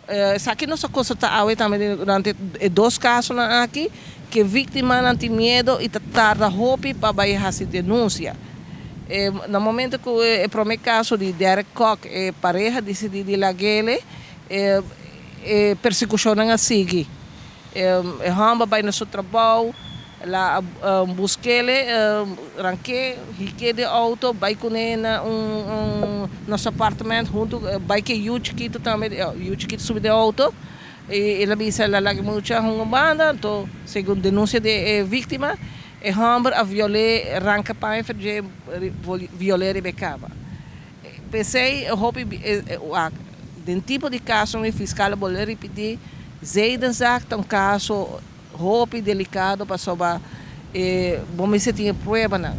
Esaki nos a constata awe tambe durante e dos casonan aki, cu e victimanan tin miedo y ta tarda hopi pa bay haci denuncia. Na momento cu e prome caso di Derek Kock, e pareha dicidi di lag'ele, e persecucionnan a sigui. E homber a bay na su trabou, el a busk'ele, rank'e, hik'e den auto, bay cune na un na su apartement hunto, bay cu e yu chikito tambe, yu chikito subi den auto, y el a bisa el a laga e mucha hunga un banda. Anto segun denuncia di e victima, e homber a viol'e, ranca paña for dje, viol'e riba e cama. P'esey hopi den tipo di caso e fiscal a bolbe ripiti, zedenzaak ta un caso hopi delicado pasobra bo mester tin e pruebanan.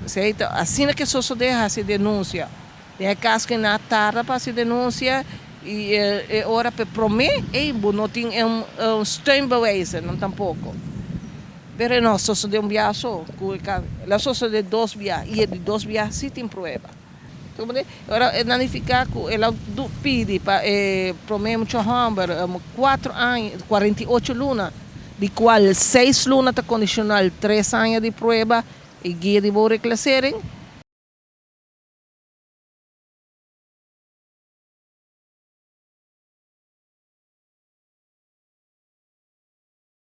P'esey ta asina ke sosode, haci denuncia. Den e caso ke nan a tarda pa haci denuncia y e ora p'e prome ey bo no tin un steunbewijzen tampoco. Pero no sosode un biaha so, cu el a sosode dos biaha y e di dos biaha si tin prueba. Ora e significa cu el a pidi pa e prome mucha homber 4 aña, 48 luna, di cual 6 luna ta condicional, 3 aña di prueba y guia di reclassering.